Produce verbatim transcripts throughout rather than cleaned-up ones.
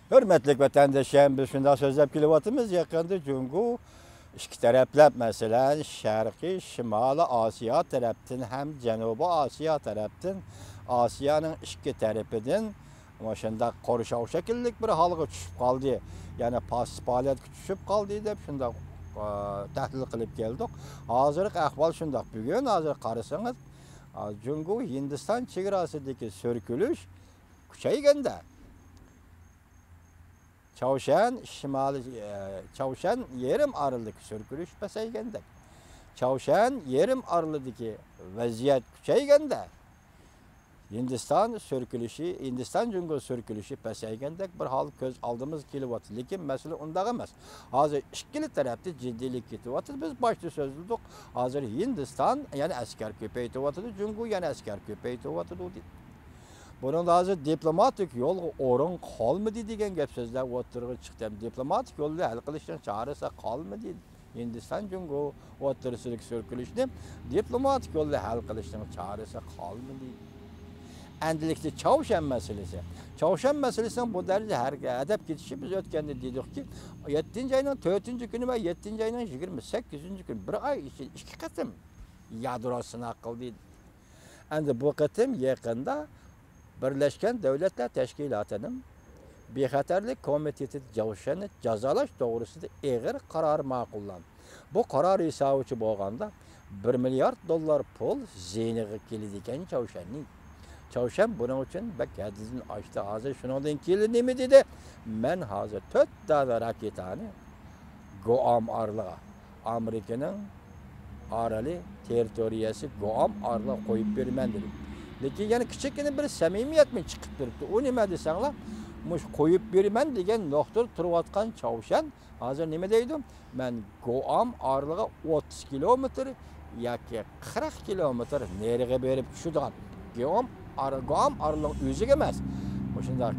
ھۆرمەتلىك ۋەتەنداشلار، بىز شۇنداق سۆزلەپ كېلىۋاتىمىز، يېقىندا جۇڭگو ئىككى تەرەپلەپ، مەسىلەن، شەرقىي، شىمالىي ئاسىيا تەرەپتىن ھەم جەنۇبىي ئاسىيا تەرەپتىن، ئاسىيانىڭ ئىككى تەرىپىدىن مۇشۇنداق قورشاۋ شەكىللىك بىر ھالغا چۈشۈپ قالدى، يەنى پاسسىپ ھالەتكە چۈشۈپ قالدى دەپ شۇنداق، ئا، تەھلىل قىلىپ كەلدۇق. ھازىرقى ئەھۋال شۇنداق. بۈگۈن ھازىر قارىسىڭىز، ئا، جۇڭگو ھىندىستان چېگراسىدىكى سۈركىلىش كۈچەيگەندە، چاۋشيەن شىمالىي، ئە، چاۋشيەن يېرىم ئارىلىدىكى سۈركىلىش پەسەيگەندەك، چاۋشيەن يېرىم ئارىلىدىكى ۋەزىيەت كۈچەيگەندە، ھىندىستان سۈركىلىشى، ھىندىستان جۇڭگو سۈركىلىشى پەسەيگەندەك بىر ھال كۆز ئالدىمىزغا كېلىۋاتىدۇ. لېكىن مەسىلە ئۇنداق ئەمەس. ھازىر ئىككىلا تەرەپتە جىددىيلىك كېتىۋاتىدۇ. بىز باشتا سۆزلىدۇق. ھازىر ھىندىستان يەنە ئەسكەر كۆپەيتىۋاتىدۇ، جۇڭگو يەنە ئەسكەر كۆپەيتىۋاتىدۇ دېدى. بۇنىڭدا ھازىر دىپلوماتىك يولغا ئورۇن قالمىدى دېگەن گەپ سۆزلەر ئوتتۇرىغا چىقتى. دىپلوماتىك يولدا ھەل قىلىشنىڭ چارىسى قالمىدى. ھىندىستان جۇڭگو ئوتتۇرىسىدىكى سۈركىلىشنى دىپلوماتىك يولدا ھەل قىلىشنىڭ چارىسى قالمىدى. ئەندىلىكتە چاۋشيەن مەسىلىسى. چاۋشيەن مەسىلىسىنىڭ بۇ دەرىجىدە ھەر-، ھەدەپ كېتىشى، بىز ئۆتكەندە دېدۇقكى، يەتتىنچى ئاينىڭ تۆتىنچى كۈنى ۋە يەتتىنچى ئاينىڭ يىگىرمە سەككىزىنچى كۈنى بىر ئاي ئىچىدە ئىككى قېتىم يادرو سىناق قىلدى. ئەمدى بۇ قېتىم يېقىندا بىرلەشكەن دۆلەتلەر تەشكىلاتىنىڭ بىخەتەرلىك كومىتېتى چاۋشيەننى جازالاش توغرىسىدا ئېغىر قارار ماقۇللاندى. بۇ قارار ھېسابىچە بولغاندا بىر مىليارد دوللار پۇل زىيىنىغا كېلىدىكەن چاۋشيەننىڭ. چاۋشيەن بۇنىڭ ئۈچۈن بەك ھەددىدىن ئاشتى. ھازىر شۇنىڭدىن كېيىن نېمە دېدى؟ مەن ھازىر تۆت دانە راكېتانى گۇئام ئارىلىغا، ئامېرىكىنىڭ ئارىلى، تېررىتورىيەسى گۇئام ئارىلىغا قويۇپ بېرىمەن دېدى. لېكىن يەنە كىچىككىنە بىر سەمىمىيەتمۇ چىقىپ تۇرۇپتۇ. ئۇ نېمە دېسەڭلار، مۇشۇ قويۇپ بېرىمەن دېگەن نۇقتىدا تۇرۇۋاتقان چاۋشيەن ھازىر نېمە دەيدۇ؟ مەن گۇئام ئارىلىغا ئوتتۇز كىلومېتىر ياكى قىرىق كىلومېتىر نېرىغا بېرىپ چۈشىدىغان، گۇئام ئار-، گۇئام ئارىلىنىڭ ئۆزىگە ئەمەس، مۇشۇنداق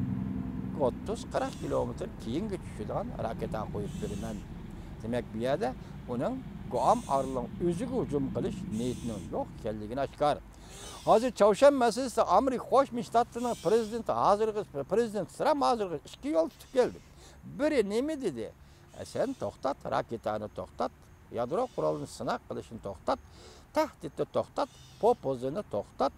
ئوتتۇز، قىرىق كىلومېتىر كېيىنگە چۈشىدىغان راكېتا قويۇپ بېرىمەن. دېمەك، بۇ يەردە ئۇنىڭ گۇئام ئارىلىنىڭ ئۆزىگە ھۇجۇم قىلىش نىيىتىنىڭ يوق ئىكەنلىكىنى ئاشكارا. ھازىر چاۋشيەن مەسىلىسىدە ئامېرىكا قوشما شتاتلىرىنىڭ پرېزىدېنتى ھازىرغىچە، پرېزىدېنت ترامپ ھازىرغىچە ئىككى يول تۇتۇپ كەلدى. بىرى نېمە دېدى؟ ئە، سەن توختات، راكېتانى توختات، يادرو قورالىنى سىناق قىلىشنى توختات، تەھدىتنى توختات، پوپوزنى توختات.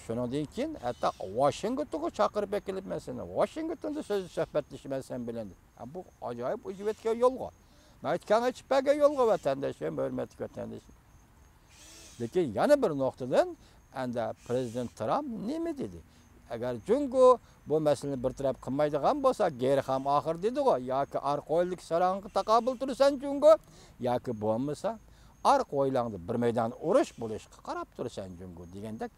شۇنىڭدىن كېيىن ھەتتا ۋاشىنگتونغا چاقىرىپ ئەكېلىپ، مەن سېنى ۋاشىنگتوندا سۆز سۆھبەتلىشىمەن سەن بىلەن. ھە، بۇ ئاجايىپ ئېچىۋەتكەن يولغا. ناھايىتى كەڭ ئېچىپ بەرگەن يولغا ۋەتەنداشلىرىم، ھۆرمەتلىك ۋەتەنداشلىرىم. لېكىن يەنە بىر نۇقتىدىن، ئەندى پرېزىدېنت ترامپ نېمە دېدى؟ ئەگەر جۇڭگو بۇ مەسىلىنى بىر تەرەپ قىلمايدىغان بولسا، گېرى خام ئاخىر دېدىغۇ، ياكى ئارقا ھويلىدىكى ساراڭغا تاقابىل تۇرىسەن جۇڭگو، ياكى بولمىسا ئارقا ھويلاڭدا بىر مەيدان ئۇرۇش بولۇشقا قاراپ تۇرىسەن جۇڭگو دېگەندەك،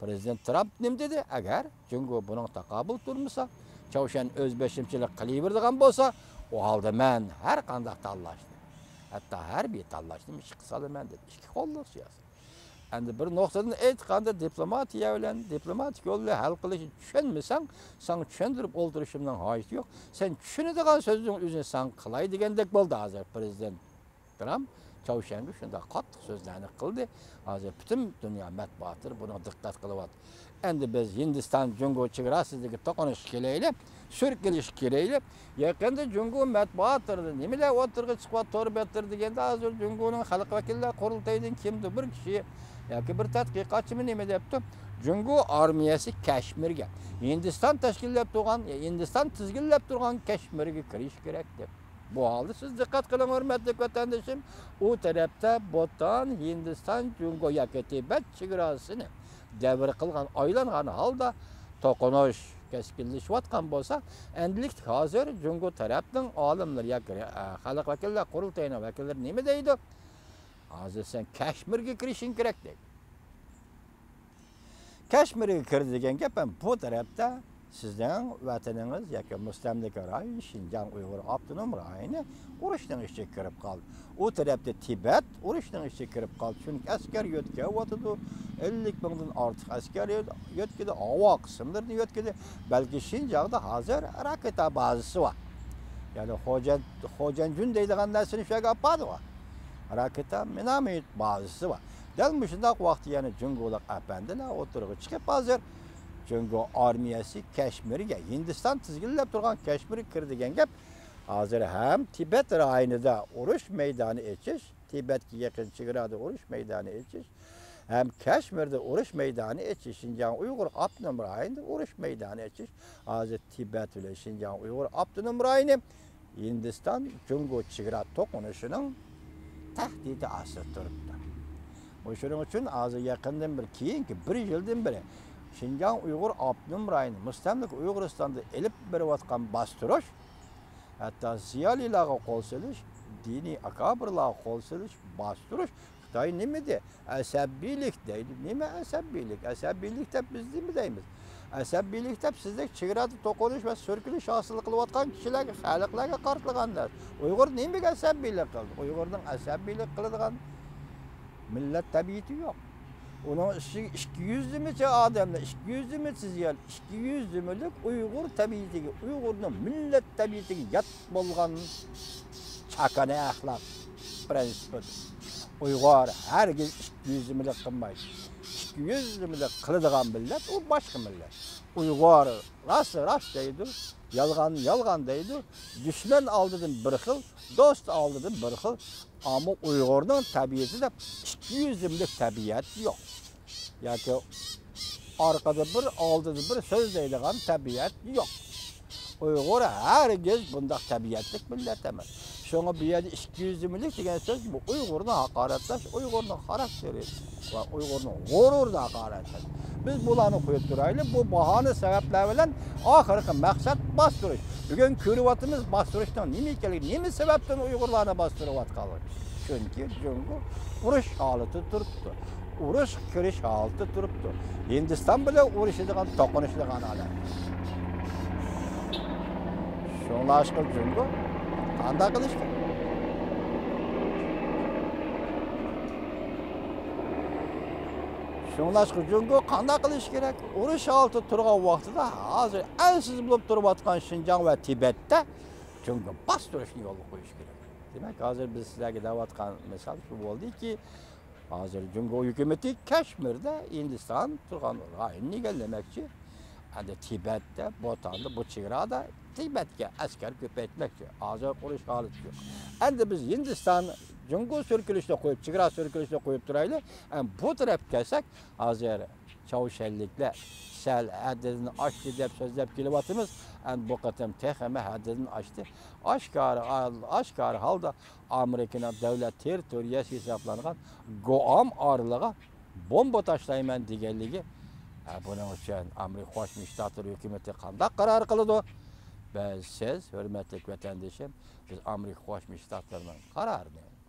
پرېزىدېنت ترامپ نېمە دېدى؟ ئەگەر جۇڭگو بۇنىڭغا تاقابىل تۇرمىسا، چاۋشيەن ئۆز بېشىمچىلىق قىلىۋېرىدىغان بولسا، ئۇ ھالدا مەن ھەر قانداق تاللاشنى، ھەتتا ھەربىي تاللاشنىمۇ ئىشقا سالىمەن دېدى. ئىككى قوللۇق سىياسەت. ئەمدى بىر نۇقتىدىن ئېيتقاندا، دىپلوماتىيە بىلەن دىپلوماتىك يول بىلەن ھەل قىلىشنى چۈشەنمىسەڭ، ساڭا چۈشەندۈرۈپ ئولتۇرۇشۇمنىڭ ھاجىتى يوق. سەن چۈشىنىدىغان سۆزنىڭ ئۆزىنى ساڭا قىلاي دېگەندەك بولدى ھازىر پرېزىدېنت ترامپ چاۋشيەنگە شۇنداق قاتتىق سۆزلەرنى قىلدى. ھازىر پۈتۈن دۇنيا مەتبۇئاتلىرى بۇنىڭغا دىققەت قىلىۋاتىدۇ. ئەمدى بىز ھىندىستان جۇڭگو چېگراسىدىكى توقۇنۇشقا كېلەيلى، سۈركىلىشكە كېلەيلى. يېقىندا جۇڭگو مەتبۇئاتلىرىدا نېمىلەر ئوتتۇرىغا چىقىۋاتىدۇ، تور بەتلىرى دېگەندە، ھازىر جۇڭگونىڭ خەلق ۋەكىللەر قۇرۇلتىيىدىن كىمدۇر بىر كىشى ياكى بىر تەتقىقاتچىمۇ نېمە دەپتۇ؟ جۇڭگو ئارمىيەسى كەشمىرگە، ھىندىستان تەشكىللەپ تۇرغان، ھىندىستان تىزگىنلەپ تۇرغان كەشمىرگە كىرىشى كېرەك دەپ. بۇ ھالدا سىز دىققەت قىلىڭ، ھۆرمەتلىك ۋەتەندىشىم، ئۇ تەرەپتە بۇتان، ھىندىستان، جۇڭگو ياكى تىبەت چېگراسىنى دەۋر قىلغان، ئايلانغان ھالدا توقۇنۇش كەسكىنلىشىۋاتقان بولسا، ئەندىلىكتە ھازىر جۇڭگو تەرەپنىڭ ئالىملىرى ياكى، ئە، خەلق ۋەكىللەر قۇرۇلتىيىنىڭ ۋەكىللىرى نېمە دەيدۇ؟ ھازىر سەن كەشمىرگە كىرىشىڭ كېرەك دەيدۇ. كەشمىرگە كىر دېگەن گەپ ھەم بۇ تەرەپتە سىزنىڭ ۋەتىنىڭىز ياكى مۇستەملىكە رايون شىنجاڭ ئۇيغۇر ئاپتونوم رايونى ئۇرۇشنىڭ ئىچىگە كىرىپ قالدى. ئۇ تەرەپتە تىبەت ئۇرۇشنىڭ ئىچىگە كىرىپ قالدى. چۈنكى ئەسكەر يۆتكەۋاتىدۇ. ئەللىك مىڭدىن ئارتۇق ئەسكەر يۆ-، يۆتكىدى. ھاۋا قىسىملىرىنى يۆتكىدى. بەلكى شىنجاڭدا ھازىر راكېتا بازىسى بار. يەنى خوجەن-، خوجەنجۈن دەيدىغان نەرسىنى شۇ يەرگە ئاپاردىغۇ. راكېتا مىنومېت بازىسى بار. دەل مۇشۇنداق ۋاقىتتا يەنە جۇڭگولۇق ئەپەندىلەر ئوتتۇرىغا چىقىپ، ھازىر جۇڭگو ئارمىيەسى كەشمىرگە، ھىندىستان تىزگىنلەپ تۇرغان كەشمىرگە كىر دېگەن گەپ. ھازىر ھەم تىبەت رايونىدا ئۇرۇش مەيدانى ئېچىش، تىبەتكە يېقىن چېگرادا ئۇرۇش مەيدانى ئېچىش، ھەم كەشمىردە ئۇرۇش مەيدانى ئېچىش، شىنجاڭ ئۇيغۇر ئاپتونوم رايونىدا ئۇرۇش مەيدانى ئېچىش. ھازىر تىبەت بىلەن شىنجاڭ ئۇيغۇر ئاپتونوم رايونى ھىندىستان جۇڭگو چېگرا توقۇنۇشىنىڭ تەھدىتى ئاستىدا تۇرۇپتۇ. مۇشۇنىڭ ئۈچۈن ھازىر يېقىندىن بېرى، كېيىنكى بىر يىلدىن بېرى شىنجاڭ ئۇيغۇر ئاپتونوم رايونى مۇستەملىكە ئۇيغۇرىستاندا ئېلىپ بېرىۋاتقان باستۇرۇش، ھەتتا زىيالىيلارغا قول سېلىش، دىنىي ئاكابىرلارغا قول سېلىش، باستۇرۇش. خىتاي نېمە دېدى؟ ئەسەبىيلىك دەيدۇ. نېمە ئەسەبىيلىك؟ ئەسەبىيلىك دەپ بىز نېمە دەيمىز؟ ئەسەبىيلىك دەپ سىزدەك چېگرادا توقۇنۇش ۋە سۈركىلىش ھاسىل قىلىۋاتقان كىشىلەرگە، خەلقلەرگە قارىتىلغان نەرسە. ئۇيغۇر نېمىگە ئەسەبىيلىك قىلدى؟ ئۇيغۇرنىڭ ئەسەبىيلىك قىلىدىغان مىللەت تەبىئىتى يوق. ئۇنىڭ ئىچىگە ئىككى يۈزلىمىچە ئادەملەر، ئىككى يۈزلىمىچە زىيالىي، ئىككى يۈزلىمىلىك ئۇيغۇر تەبىئىتىگە، ئۇيغۇرنىڭ مىللەت تەبىئىتىگە يات بولغان چاكانا ئەخلاق پرىنسىپىدا ئۇيغۇر ھەرگىز ئىككى يۈزلىمىلىك قىلمايدۇ. ئىككى يۈزلىمىلىك قىلىدىغان مىللەت ئۇ باشقا مىللەت. ئۇيغۇر راست راست دەيدۇ، يالغان يالغان دەيدۇ، دۈشمەن ئالدىدىن بىر خىل، دوست ئالدىدىن بىر خىل. ئەمما ئۇيغۇرنىڭ تەبىئىتىدە ئىككى يۈزلۈملۈك تەبىئەت يوق. ياكى ئارقىدا بىر، ئالدىدا بىر سۆزلەيدىغان تەبىئەت يوق. ئۇيغۇر ھەرگىز بۇنداق تەبىئەتلىك مىللەت ئەمەس. شۇڭا بۇ يەردە ئىككى يۈزلۈملۈك دېگەن سۆز بۇ ئۇيغۇرنى ھاقارەتلەش، ئۇيغۇرنىڭ خاراكتېرى ۋە ئۇيغۇرنىڭ غۇرۇرىنى ھاقارەتلەش. بىز بۇلارنى قويۇپ تۇرايلى، بۇ باھانە سەۋەبلەر بىلەن ئاخىرقى مەقسەت باستۇرۇش. بۈگۈن كۆرۈۋاتىمىز، باستۇرۇشنىڭ نېمە ئىكەنلىكى، نېمە سەۋەبتىن ئۇيغۇرلارنى باستۇرۇۋاتقانلىقى. چۈنكى جۇڭگو ئۇرۇش ھالىتىدە تۇرۇپتۇ. ئۇرۇش كىرىش ھالىتىدە تۇرۇپتۇ. ھىندىستان بىلەن ئۇرۇشىدىغان، توقۇنۇشىدىغان ھالەت. شۇڭلاشقا جۇڭگو قانداق قىلىش كېرەك؟ شۇڭلاشقا جۇڭگو قانداق قىلىش كېرەك؟ ئۇرۇش ھالىتىدە تۇرغان ۋاقتىدا ھازىر ئەنسىز بولۇپ تۇرۇۋاتقان شىنجاڭ ۋە تىبەتتە جۇڭگو باستۇرۇشنى يولغا قويۇش كېرەك. دېمەك، ھازىر بىز سىلەرگە دەۋاتقان مىسال شۇ بولدىكى، ھازىر جۇڭگو ھۆكۈمىتى كەشمىردە ھىندىستان تۇرغان رايوننى ئىگىلىمەكچى. ئەمدى تىبەتتە، بۇتاندا، بۇ چېگرادا تىبەتكە ئەسكەر كۆپەيتمەكچى. ھازىر ئۇرۇش ھالىتى يوق. ئەمدى بىز ھىندىستان جۇڭگو سۈركىلىشىنى قويۇپ، چېگرا سۈركىلىشىنى قويۇپ تۇرايلى. ئەمدى بۇ تەرەپكە كەلسەك، ھازىر چاۋشيەنلىكلەر سەل ھەددىدىن ئاشتى دەپ سۆزلەپ كېلىۋاتىمىز. ئەمدى بۇ قېتىم تېخىمۇ ھەددىدىن ئاشتى. ئاشكارا، ئاشكارا ھالدا ئامېرىكىنىڭ دۆلەت تېررىتورىيەسى ھېسابلانغان گۇئام ئارىلىغا بومبا تاشلايمەن دېگەنلىكى. ھە، بۇنىڭ ئۈچۈن ئامېرىكا قوشما شتاتلىرى ھۆكۈمىتى قانداق قارار قىلىدۇ؟ بىز، سىز، ھۆرمەتلىك ۋەتەندىشىم، بىز ئامېرىكا قوشما شتاتلىرىنىڭ قارارىنى